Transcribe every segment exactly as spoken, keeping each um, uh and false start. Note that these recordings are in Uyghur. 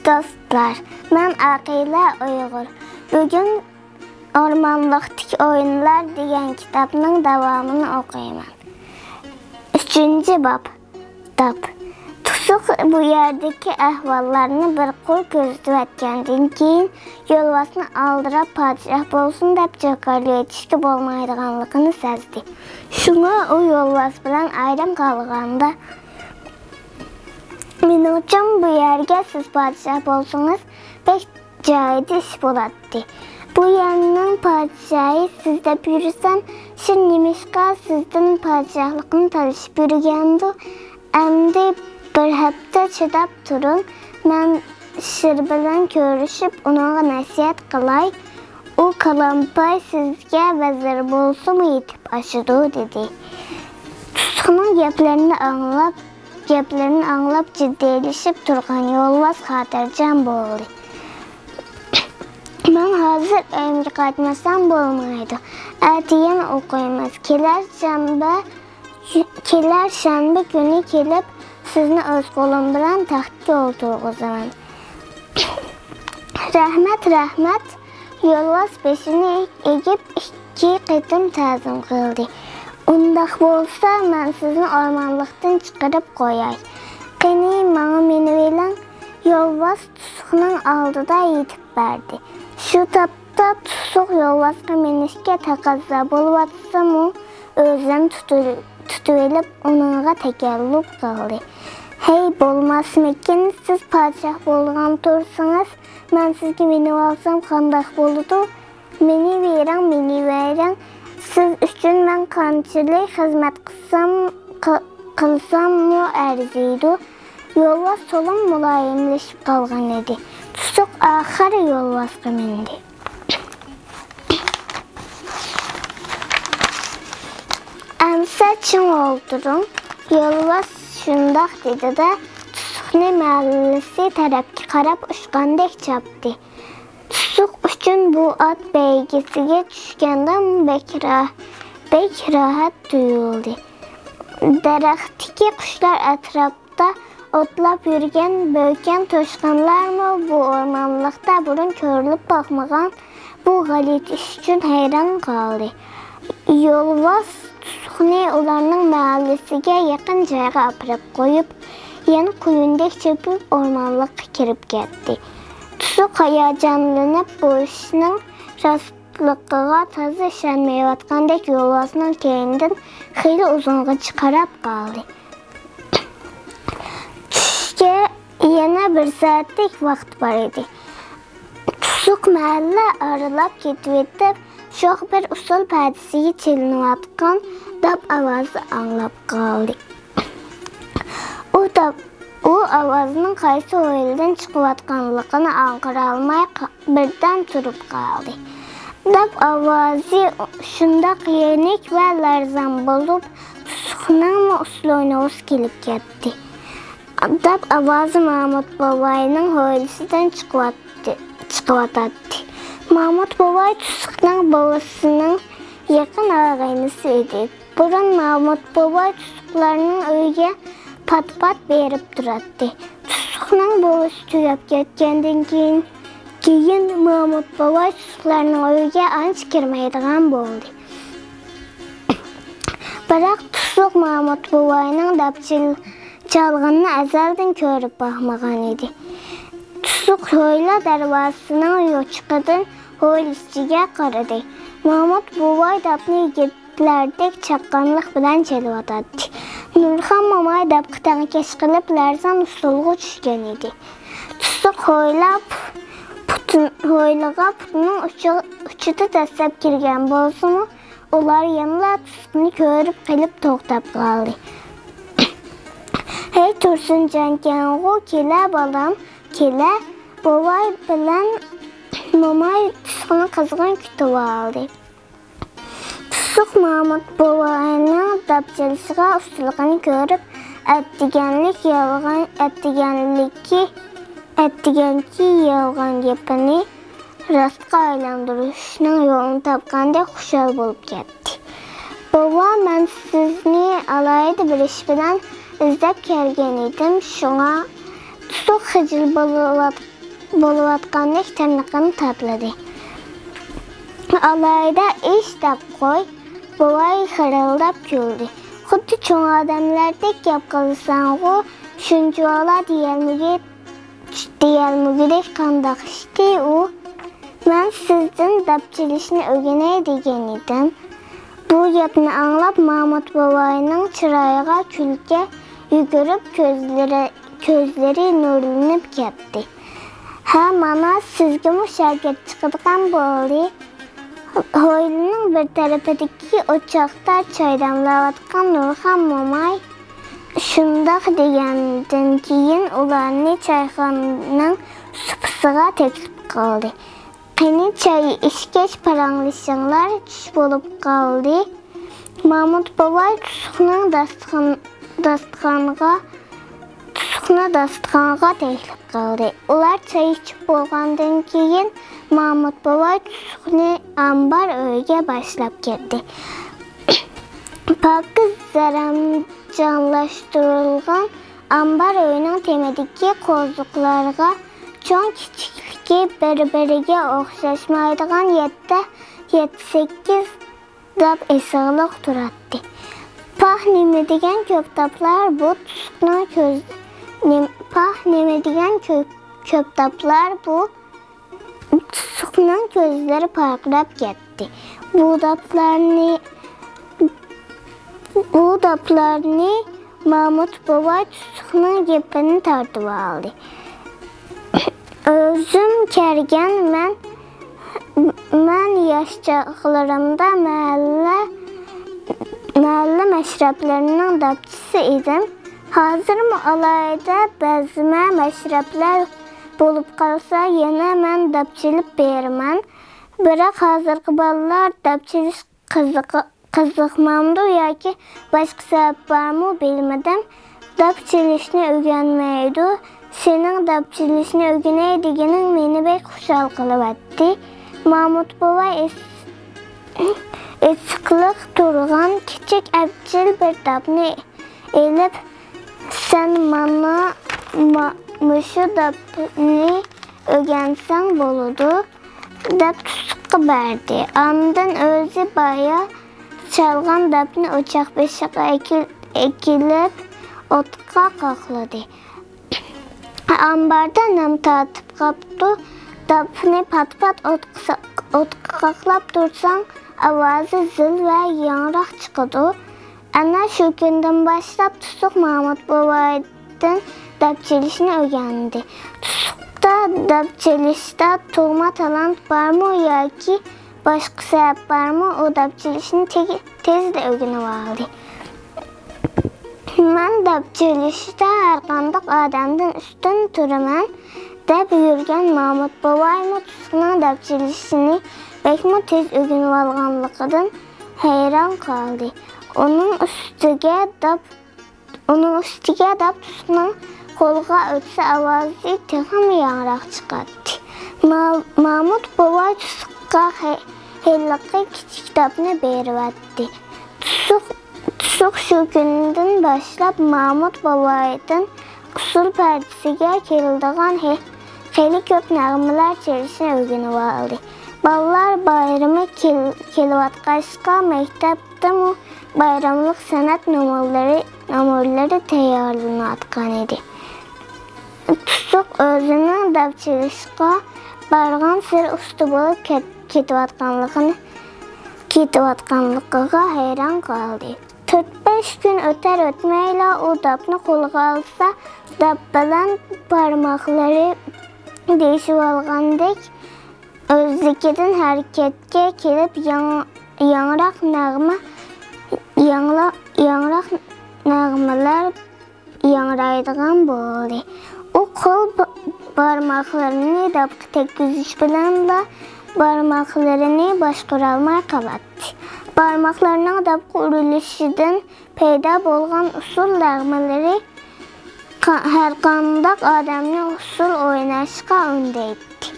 دوستلار، مەن ئاقىلە ئۇيغۇر. بۈگۈن ئورمانلىقتىكى ئويۇنلار دېگەن كىتابنىڭ داۋامىنى ئوقۇيمەن. ئۈچىنچى باب. داپ. تۇسۇق بۇ يەردىكى ئەھۋاللارنى بىر قۇر كۆزىتىۋەتكەندىن كېيىن، يولۋاسنى ئالدىراپ پادىشاھ بولسۇن دەپ جاكارلىۋېتىشكە بولمايدىغانلىقىنى سەزدى. شۇڭا ئۇ يولۋاس بىلەن ئايرىم قالغاندا، مېنىڭچە بۇ يەرگە سىز پادىشاھ بولسىڭىز بەك جايىدا ئىش بولاتتى. بۇ يەرنىڭ پادىشاھى سىز دەپ يۈرسەم، شۇ نېمىشقا سىزدىن پادىشاھلىقنى تالىشىپ يۈرگەندۇ؟ ئەمدى بىر ھەپتە چىداپ تۇرۇڭ، مەن شىر بىلەن كۆرۈشۈپ ئۇنىڭغا نەسىھەت قىلاي. ئۇ كالامپاي سىزگە ۋەزىر بولسىمۇ يېتىپ ئاشىدۇ، دېدى. تۇسۇقنىڭ گەپلىرىنى ئاڭلاپ، گەپلىرىنى ئاڭلاپ جىددىيلىشىپ تۇرغان يولۋاس خاتىرجەم بولدى. مەن ھازىر ئۆيۈمگە قايتمىسام بولمايدۇ. ئەتە يەنە ئوقۇيمىز. كېلەر شەنبە، كېلەر شەنبە كۈنى كېلىپ، سىزنى ئۆز قولۇم بىلەن تەختكە ئولتۇرغۇزىمەن. رەھمەت، رەھمەت. يولۋاس بېشىنى ئېگىپ ئىككى قېتىم تەزىم قىلدى. ئۇنداق بولسا، مەن سىزنى ئورمانلىقتىن چىقىرىپ قوياي. قېنى، ماڭا مىنىۋېلىڭ. يولۋاس تۇسۇقنىڭ ئالدىدا يېتىپ بەردى. شۇ تاپتا تۇسۇق يولۋاسقا مىنىشكە تەقەززا بولۇۋاتسىمۇ، ئۆزىنى تۇتۇ-، تۇتۇۋېلىپ، ئۇنىڭغا تەكەللۇپ قىلدى. ھەي، بولماسمىكىن، سىز پادىشاھ بولغان تۇرسىڭىز، مەن سىزگە مىنىۋالسام قانداق بولىدۇ؟ مىنىۋېرىڭ، مىنىۋېرىڭ، سىز ئۈچۈن مەن قانچىلىك خىزمەت قىلسام، قىل-، قىلساممۇ ئەرزىيدۇ. يولۋاس تولىمۇ مۇلايىملىشىپ قالغان ئىدى. تۇسۇق ئاخىرى يولۋاسقا مىندى. ئەمسە چىڭ ئولتۇرۇڭ. يولۋاس شۇنداق دېدى-دە، تۇسۇقنى مەھەللىسى تەرەپكە قاراپ ئۇچقاندەك چاپتى. تۇسۇق ئۈچۈن بۇ ئات بەيگىسىگە چۈشكەندە بەك را-، بەك راھەت تۇيۇلدى. دەرەختىكى قۇشلار ئەتراپ ئوتلاپ يۈرگەن بۆكەن توشقانلارمۇ بۇ ئورمانلىقتا بۇرۇن كۆرۈلۈپ باقمىغان بۇ غەلىتە ئىش ئۈچۈن ھەيران قالدى. يولۋاس تۇسۇقنى ئۇلارنىڭ مەھەللىسىگە يېقىن جايغا ئاپىرىپ قويۇپ، يەنە قۇيۇندەك چېپىپ ئورمانلىققا كىرىپ كەتتى. تۇسۇق ھاياجانلىنىپ بۇ ئىشنىڭ راستلىقىغا تازا ئىشەنمەيۋاتقاندەك يولۋاسنىڭ كەينىدىن خېلى ئۇزۇنغىچە قاراپ قالدى. چۈشكە يەنە بىر سائەتلىك ۋاقىت بار ئىدى. تۇسۇق مەھەللە ئارىلاپ كېتىۋېتىپ، شوخ بىر ئۇسسۇل پەدىسىگە چېلىنىۋاتقان داپ ئاۋازى ئاڭلاپ قالدى. ئۇ داپ-، ئۇ ئاۋازنىڭ قايسى ھويلىدىن چىقىۋاتقانلىقىنى ئاڭقىرالماي قا-، بىردەم تۇرۇپ قالدى. داپ ئاۋازى شۇنداق يېنىك ۋە لەرزان بولۇپ، تۇسۇقنىڭمۇ ئۇسسۇل ئوينىغۇسى كېلىپ كەتتى. داپ ئاۋازى مامۇت بوۋاينىڭ ھويلىسىدىن چىقىۋاتتى، چىقىۋاتاتتى. مامۇت بوۋاي تۇسۇقنىڭ بوۋىسىنىڭ يېقىن ئاغىنىسى ئىدى. بۇرۇن مامۇت بوۋاي تۇسۇقلارنىڭ ئۆيىگە پات-پات بېرىپ تۇراتتى. تۇسۇقنىڭ بوۋىسى تۈگەپ كەتكەندىن كېيىن، كېيىن مامۇت بوۋاي تۇسۇقلارنىڭ ئۆيىگە ئانچە كىرمەيدىغان بولدى. بىراق تۇسۇق مامۇت بوۋاينىڭ داپ چېل-، چالغىنىنى ئەزەلدىن كۆرۈپ باقمىغان ئىدى. تۇسۇق ھويلا دەرۋازىسىنىڭ يوچۇقىدىن ھويلا ئىچىگە قارىدى. مامۇت بوۋاي داپنى يىگىتلەردەك چاققانلىق بىلەن چېلىۋاتاتتى. نۇرخان موماي داپقا تەڭكەش قىلىپ لەرزان ئۇسسۇلغا چۈشكەن ئىدى. تۇسۇق ھويلا پۇتىن-، ھويلىغا پۇتىنىڭ ئۇچى-، ئۇچىدا دەسسەپ كىرگەن بولسىمۇ، ئۇلار يەنىلا تۇسۇقنى كۆرۈپ قېلىپ توختاپ قالدى. ھەي، تۇرسۇنجانكەنغۇ، كېلە بالام، كېلە. بوۋاي بىلەن موماي تۇسۇقنى قىزغىن كۈتۈۋالدى. تۇسۇق مامۇت بوۋاينىڭ داپ چېلىشىغا ئۇستىلىقىنى كۆرۈپ، ئەتىگەنلىك يالغان، ئەتىگەنلىكى، ئەتىگەنكى يالغان گېپىنى راستقا ئايلاندۇرۇشنىڭ يولىنى تاپقاندەك خۇشال بولۇپ كەتتى. بوۋا، مەن سىزنى ئالاھىدە بىر ئىش بىلەن ئىزدەپ كەلگەن ئىدىم، شۇڭا تۇسۇق خىجىل بولۇۋات-، بولۇۋاتقاندەك تىرنىقىنى تاتىلىدى. ئالاھىدە ئىش دەپ قوي، بوۋاي خىرىلداپ كۈلدى. خۇددى چوڭ ئادەملەردەك گەپ قىلىسەنغۇ، شۇنچىۋالا دېيەلمىگۈ-، دېيەلمىگۈدەك قانداق ئىشتى ئۇ؟ مەن سىزدىن داپ چېلىشنى ئۆگىنەي دېگەن ئىدىم. بۇ گەپنى ئاڭلاپ مامۇت بوۋاينىڭ چىرايىغا كۈلكە يۈگۈرۈپ، كۆزلىرى، كۆزلىرى نۇرلىنىپ كەتتى. ھە، مانا سىزگىمۇ شاگىرت چىقىدىغان بولدى. ھويلىنىڭ بىر تەرىپىدىكى ئوچاقتا چاي دەملەۋاتقان نۇرخان موماي شۇنداق دېگەندىن كېيىن ئۇلارنى چايخانىنىڭ سۇپىسىغا تەكلىپ قىلدى. قېنى، چاي ئىچكەچ پاراڭلىشىڭلار، چۈش بولۇپ قالدى. مامۇت بوۋاي تۇسۇقنىڭ داستىخان-، داستىخانغا، تۇسۇقنى داستىخانغا تەكلىپ قىلدى. ئۇلار چاي ئىچىپ بولغاندىن كېيىن، مامۇت بوۋاي تۇسۇقنى ئامبار ئۆيگە باشلاپ كىردى. پاكىز زەرەمجانلاشتۇرۇلغان ئامبار ئۆينىڭ تېمىدىكى قوزۇقلارغا چوڭ-كىچىكلىكى بىر-بىرىگە ئوخشاشمايدىغان يەتتە، يەتتە، سەككىز داپ ئېسىقلىق تۇراتتى. پاھ، نېمە دېگەن كۆپ داپلار بۇ تۇسۇقنىڭ كۆز-، نېم-، پاھ، نېمە دېگەن كۆپ، كۆپ داپلار بۇ تۇسۇقنىڭ كۆزلىرى پارقىراپ كەتتى. بۇ داپلارنى، بۇ داپلارنى مامۇت بوۋاي تۇسۇقنىڭ گېپىنى تارتىۋالدى. ئۆزۈم كەرگەن، مەن، مەن ياش چاغلىرىمدا مەھەللە، مەھەللە مەشرەپلىرىنىڭ داپچىسى ئىدىم. ھازىرمۇ ئالاھىدە بەزمە مەشرەپلەر بولۇپ قالسا، يەنە مەن داپ چېلىپ بېرىمەن. بىراق ھازىرقى بالىلار داپ چېلىش قىزىق-، قىزىقمامدۇ ياكى باشقا سەۋەب بارمۇ بىلمىدىم، داپ چېلىشنى ئۆگەنمەيدۇ. سېنىڭ داپ چېلىشنى ئۆگىنەي دېگىنىڭ مېنى بەك خۇشال قىلىۋەتتى. مامۇت بوۋاي ئېس-، ئېسىقلىق تۇرغان كىچىك ئەپچىل بىر داپنى ئېلىپ، سەن مانا ما-، مۇشۇ داپنى ئۆگەنسەڭ بولىدۇ، دەپ تۇسۇققا بەردى. ئاندىن ئۆزى بايا چالغان داپنى ئوچاق بېشىغا ئەكىل-، ئەكېلىپ ئوتقا قاقلىدى. ئامباردا نەم تارتىپ قاپتۇ. داپنى پات-پات ئوتقا سا-، ئوتقا قاقلاپ تۇرساڭ، ئاۋازى زىل ۋە ياڭراق چىقىدۇ. ئەنە شۇ كۈندىن باشلاپ تۇسۇق مامۇت بوۋايدىن داپ چېلىشنى ئۆگەندى. تۇسۇقتا داپ چېلىشتا تۇغما تالانت بارمۇ ياكى باشقا سەۋەب بارمۇ، ئۇ داپ چېلىشنى تېگى-، تېزلا ئۆگىنىۋالدى. مەن داپ چېلىشتا ھەرقانداق ئادەمدىن ئۈستۈن تۇرىمەن، دەپ يۈرگەن مامۇت بوۋايمۇ تۇسۇقنىڭ داپ چېلىشنى بەكمۇ تېز ئۆگىنىۋالغانلىقىدىن ھەيران قالدى. ئۇنىڭ ئۈستىگە داپ، ئۇنىڭ ئۈستىگە داپ تۇسۇقنىڭ قولىغا ئۆتسە، ئاۋازى تېخىمۇ ياڭراق چىقاتتى. ما-، مامۇت بوۋاي تۇسۇققا ھې-، ھېلىقى كىچىك داپنى بېرىۋەتتى. تۇسۇق، تۇسۇق شۇ كۈندىن باشلاپ مامۇت بوۋايدىن ئۇسسۇل پەردىسىگە كىرىدىغان ھې-، خېلى كۆپ نەغمىلەر چېلىشنى ئۆگىنىۋالدى. بالىلار بايرىمى كېل-، كېلىۋاتقاچقا، مەكتەپتىمۇ بايراملىق سەنئەت نومۇرلىرى، نومۇرلىرى تەييارلىنىۋاتقان ئىدى. تۇسۇق ئۆزىنىڭ داپ چېلىشقا بارغانسېرى ئۇستا بولۇپ كەت-، كېتىۋاتقانلىقىنى، كېتىۋاتقانلىقىغا ھەيران قالدى. تۆت-بەش كۈن ئۆتەر-ئۆتمەيلا ئۇ داپنى قولىغا ئالسا، داپ بىلەن بارماقلىرى دېيىشىۋالغاندەك ئۆزلۈكىدىن ھەرىكەتكە كېلىپ، ياڭ-، ياڭراق نەغمە، ياڭلا-، ياڭراق نەغمىلەر ياڭرايدىغان بولدى. ئۇ قول ب-، بارماقلىرىنى داپقا تەگكۈزۈش بىلەنلا بارماقلىرىنى باشقۇرالماي قالاتتى. بارماقلىرىنىڭ داپقا ئۇرۇلۇشىدىن پەيدا بولغان ئۇسسۇل نەغمىلىرى قا-، ھەرقانداق ئادەمنى ئۇسسۇل ئويناشقا ئۈندەيتتى.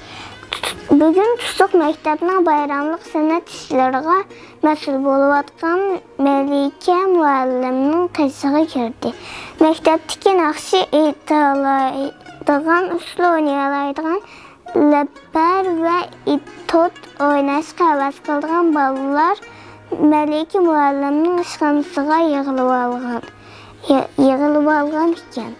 بۈگۈن تۇسۇق مەكتەپنىڭ بايراملىق سەنئەت ئىشلىرىغا مەسئۇل بولۇۋاتقان مەلىكە مۇئەللىمنىڭ قېشىغا كىردى. مەكتەپتىكى ناخشا ئېيتالاي-، ئوينىتىدىغان، ئۇسسۇل ئوينىيالايدىغان، لەپپەر ۋە ئىت-توت ئويناشقا ھەۋەس قىلىدىغان بالىلار مەلىكە مۇئەللىمنىڭ ئىشخانىسىغا يىغىلىۋالغان، يىغىلىۋالغان ئىكەن.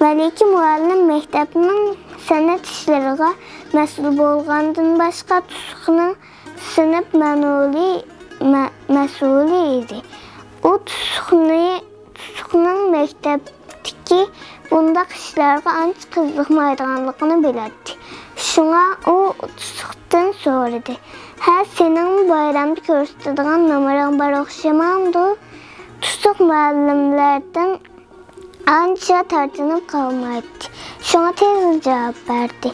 مەلىكە مۇئەللىم مەكتەپنىڭ سەنئەت ئىشلىرىغا مەسئۇل بولغاندىن باشقا، تۇسۇقنىڭ سىنىپ مەنۇلى، مە-، مەسئۇلى ئىدى. ئۇ تۇسۇقنى، تۇسۇقنىڭ مەكتەپتىكى بۇنداق ئىشلارغا ئانچە قىزىقمايدىغانلىقىنى بىلەتتى. شۇڭا ئۇ تۇسۇقتىن سورىدى: «ھە، سېنىڭمۇ بايرامدا كۆرسىتىدىغان نومۇرۇڭ بار ئوخشىمامدۇ؟» تۇسۇق مۇئەللىملەردىن ئانچە تارتىنىپ قالمايتتى. شۇڭا تېزلا جاۋاب بەردى: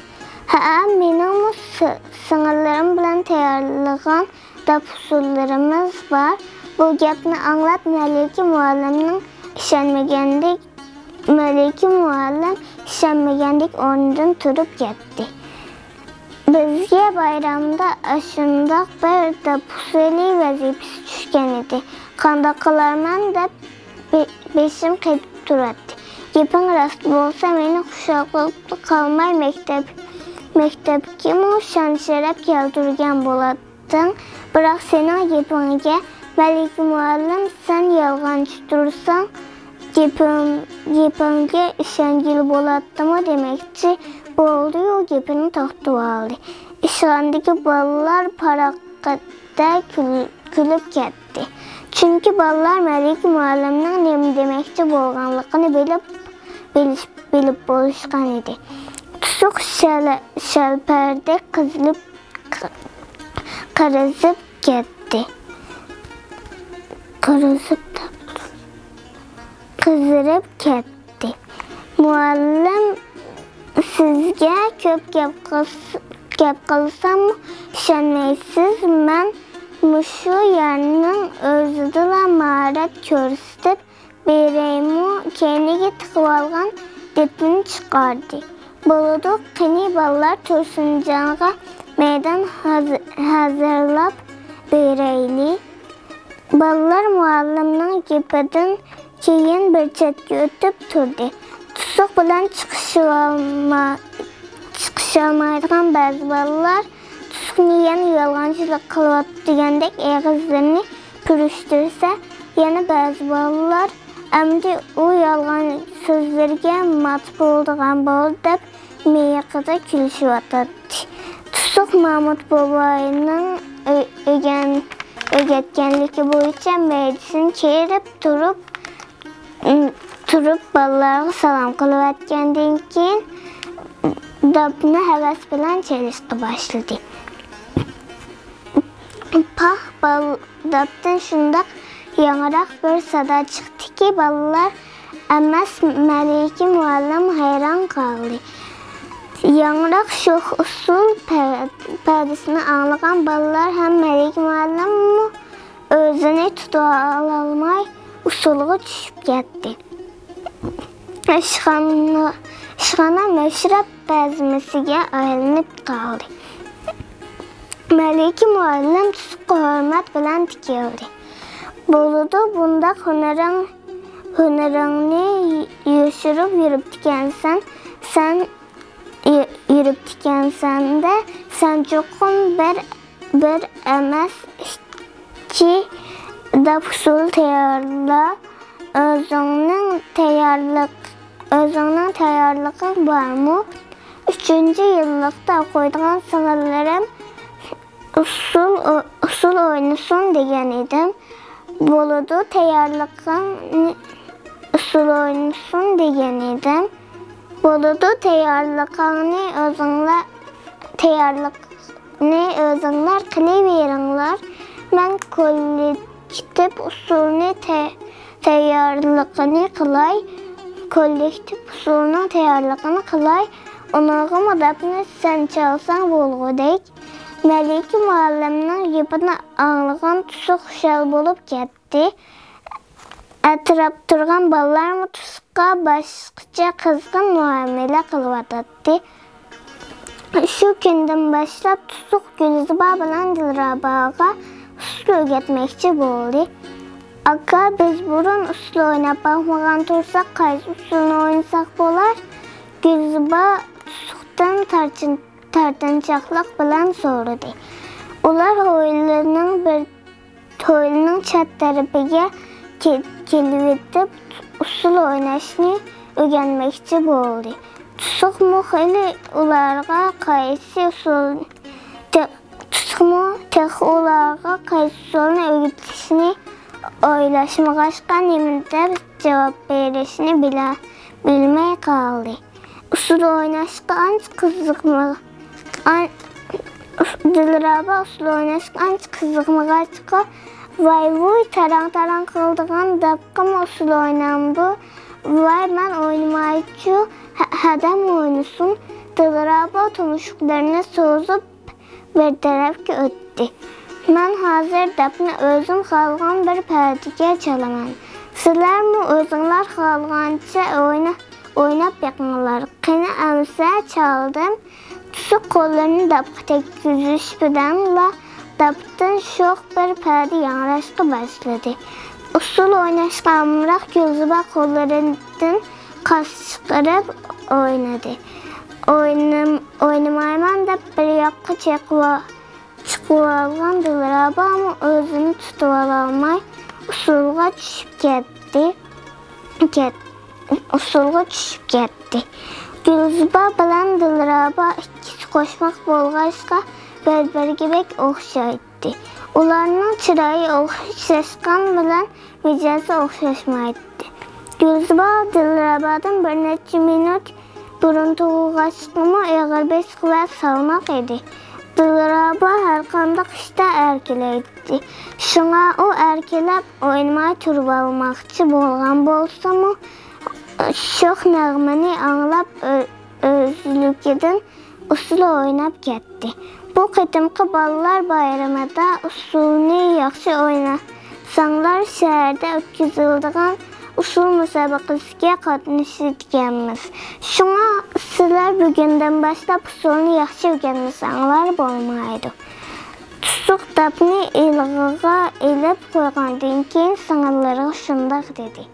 «ھەئە، مېنىڭمۇ س-، سىڭىللىرىم بىلەن تەييارلىغان داپ-ئۇسسۇللىرىمىز بار.» بۇ گەپنى ئاڭلاپ، مەلىكە مۇئەللىمنىڭ ئىشەنمىگەندەك، مەلىكە مۇئەللىم ئىشەنمىگەندەك ئورنىدىن تۇرۇپ كەتتى. بىزگە بايرامدا ئاشۇنداق بىر داپ-ئۇسسۇلى ۋەزىپىسى چۈشكەن ئىدى. قانداق قىلارمەن دەپ بې-، بېشىم قېتىپ تۇراتتى. گېپىڭ راست بولسا، مېنى خۇشال قىلىپلا قالماي، مەكتەپ، مەكتەپكىمۇ شان-شەرەپ كەلتۈرگەن بولاتتىڭ. بىراق سېنىڭ گېپىڭگە، مەلىكە مۇئەللىم، سەن يالغانچى تۇرساڭ، گېپىم-، گېپىڭگە ئىشەنگىلى بولاتتىمۇ دېمەكچى بولدى-يۇ، گېپىنى توختىتىۋالدى. ئىشخانىدىكى بالىلار پاراققىدە كۈل-، كۈلۈپ كەتتى. چۈنكى بالىلار مەلىكە مۇئەللىمنىڭ نېمە دېمەكچى بولغانلىقىنى بىلىپ، بىلىش-، بىلىپ بولۇشقان ئىدى. تۇسۇق شەل-، شەلپەردەك قىزىرىپ، قىرىزىپ كەتتى. قىرىزىپ، قىزىرىپ كەتتى. مۇئەللىم، سىزگە كۆپ گەپ قىلس-، گەپ قىلساممۇ ئىشەنمەيسىز. مەن مۇشۇ يەرنىڭ ئۆزىدىلا ماھارەت كۆرسىتىپ بېرەيمۇ؟ كەينىگە تىقىۋالغان دېپىنى چىقاردى. بولىدۇ، قېنى بالىلار، تۇرسۇنجانغا مەيدان ھازىر-، ھازىرلاپ بېرەيلى. بالىلار مۇئەللىمنىڭ گېپىدىن كېيىن بىر چەتكە ئۆتۈپ تۇردى. تۇسۇق بىلەن چىقىشىۋالما-، چىقىشالمايدىغان بەزى بالىلار تۇسۇقنى يەنە يالغانچىلىق قىلىۋاتىدۇ دېگەندەك ئېغىزلىرىنى پۈرۈشتۈرسە، يەنە بەزى بالىلار ئەمدى ئۇ يالغان سۆزلىرىگە مات بولىدىغان بولدى دەپ مىيىقىدا كۈلۈشۈۋاتاتتى. تۇسۇق مامۇت بوۋاينىڭ ئۆ-، ئۆگەن-، ئۆگەتكەنلىكى بويىچە مەيدىسىنى كىرىپ تۇرۇپ، تۇرۇپ بالىلارغا سالام قىلىۋەتكەندىن كېيىن، داپنى ھەۋەس بىلەن چېلىشقا باشلىدى. پاھ، بال-، داپتىن شۇنداق ياڭراق بىر سادا چىقتىكى، بالىلار ئەمەس، مەلىكە مۇئەللىم ھەيران قالدى. ياڭراق شوخ ئۇسسۇل پە-، پەدىسىنى ئاڭلىغان بالىلار ھەم مەلىكە مۇئەللىممۇ ئۆزىنى تۇتۇۋالالماي ئۇسسۇلغا چۈشۈپ كەتتى. ئىشخانا، ئىشخانا مەشرەپ بەزمىسىگە ئايلىنىپ قالدى. مەلىكە مۇئەللىم تۇسۇققا ھۆرمەت بىلەن تىكىلدى. بولىدۇ، بۇنداق ھۈنىرىڭ، ھۈنىرىڭنى يوشۇرۇپ يۈرۈپتىكەنسەن، سەن يۈ-، يۈرۈپتىكەنسەن-دە، سەن چوقۇم بىر، بىر ئەمەس، ئىككى داپ ئۇسسۇل تەييارلا. ئۆزۈڭنىڭ تەييارلىق-، ئۆزۈڭنىڭ تەييارلىقىڭ بارمۇ؟ ئۈچىنچى يىللىقتا ئوقۇيدىغان سىڭىللىرىم ئۇسسۇل، ئۇسسۇل ئوينىسۇن دېگەن ئىدىم. بولىدۇ، تەييارلىقىڭنى ئۇسسۇل ئوينىسۇن دېگەن ئىدىم. بولىدۇ، تەييارلىقىڭنى ئۆزۈڭلار، تەييارلىقنى ئۆزۈڭلار قىلىۋېرىڭلار. مەن كوللېكتىپ ئۇسسۇلنى تە-، تەييارلىقىنى قىلاي. كوللېكتىپ ئۇسسۇلنىڭ تەييارلىقىنى قىلاي. ئۇنىڭغىمۇ داپنى سەن چالساڭ بولغۇدەك. مەلىكە مۇئەللىمنىڭ گېپىنى ئاڭلىغان تۇسۇق خۇشال بولۇپ كەتتى. ئەتراپتا تۇرغان بالىلارمۇ تۇسۇققا باشقىچە قىزغىن مۇئامىلە قىلىۋاتاتتى. شۇ كۈندىن باشلاپ تۇسۇق گۈلزىبا بىلەن دىلرەباغا ئۇسسۇل ئۆگەتمەكچى بولدى. «ئاكا، بىز بۇرۇن ئۇسسۇل ئويناپ باقمىغان تۇرساق، قايسى ئۇسسۇلنى ئوينىساق بولار؟» گۈلزىبا تۇسۇقتىن تارتىن-، تارتىنچاقلىق بىلەن سورىدى. ئۇلار ھويلىنىڭ بىر، ھويلىنىڭ چەت تەرىپىگە كە-، كېلىۋېتىپ، ئۇسسۇل ئويناشنى ئۆگەنمەكچى بولدى. تۇسۇقمۇ خېلى ئۇلارغا قايسى ئۇسسۇل، تۇسۇقمۇ تېخى ئۇلارغا قايسى ئۇسسۇلنى ئۆگىتىشنى ئويلاشمىغاچقا، نېمە دەپ جاۋاب بېرىشنى بىلە-، بىلمەي قالدى. ئۇسسۇل ئويناشقا ئانچە قىزىقمىغان، دىلرەبا ئۇسسۇل ئويناشقا ئانچە قىزىقمىغاچقا، ۋاي-ۋۇي، تاراڭ-تاراڭ قىلىدىغان داپقىمۇ ئۇسسۇل ئوينامدۇ؟ ۋاي، مەن ئوينىمايچۇ، ھە-، ھەدەم ئوينىسۇن. دىلرەبا تۇمشۇقلىرىنى سوزۇپ، بىر تەرەپكە ئۆتتى. مەن ھازىر داپنى ئۆزۈم خالىغان بىر پەدىگە چالىمەن. سىلەرمۇ ئۆزۈڭلار خالىغانچە ئوينا-، ئويناپ بېقىڭلار. قېنى ئەمىسە، چالدىم. تۇسۇق قوللىرىنى داپقا تەگكۈزۈش بىلەنلا داپتىن شوخ بىر پەدە ياڭراشقا باشلىدى. ئۇسسۇل ئويناشقا ئامراق گۈلزىبا قوللىرىدىن قاس چىقىرىپ ئوينىدى. ئوينىم-، ئوينىمايمەن دەپ بىر ياققا چېقىۋا-، چىقىۋالغان دىلرەبامۇ ئۆزىنى تۇتۇۋالالماي ئۇسسۇلغا چۈشۈپ كەتتى. كەت-، ئۇسسۇلغا چۈشۈپ كەتتى. گۈلزىبا بىلەن دىلرەبا ئىككىسى قوشماق بولغاچقا، بىر-بىرىگە بەك ئوخشايتتى. ئۇلارنىڭ چىرايى ئوخشاشقان بىلەن مىجەزى ئوخشاشمايتتى. گۈلزىبا دىلرەبادىن بىر نەچچە مىنۇت بۇرۇن تۇغۇلغاچقىمۇ ئېغىر بېسىق ۋە سالماق ئىدى. دىلرەبا ھەرقانداق ئىشتا ئەركىلەيتتى. شۇڭا ئۇ ئەركىلەپ ئوينىماي تۇرۇۋالماقچى بولغان بولسىمۇ، شوخ نەغمىنى ئاڭلاپ ئۆ-، ئۆزلۈكىدىن ئۇسسۇل ئويناپ كەتتى. بۇ قېتىمقى بالىلار بايرىمىدا ئۇسسۇلنى ياخشى ئوينىساڭلار، شەھەردە ئۆتكۈزۈلىدىغان ئۇسسۇل مۇسابىقىسىگە قاتنىشىدىكەنمىز. شۇڭا سىلەر بۈگۈندىن باشلاپ ئۇسسۇلنى ياخشى ئۆگەنمىسەڭلار بولمايدۇ. تۇسۇق داپنى ئىلغىغا ئېلىپ قويغاندىن كېيىن، سىڭىللىرىغا شۇنداق دېدى.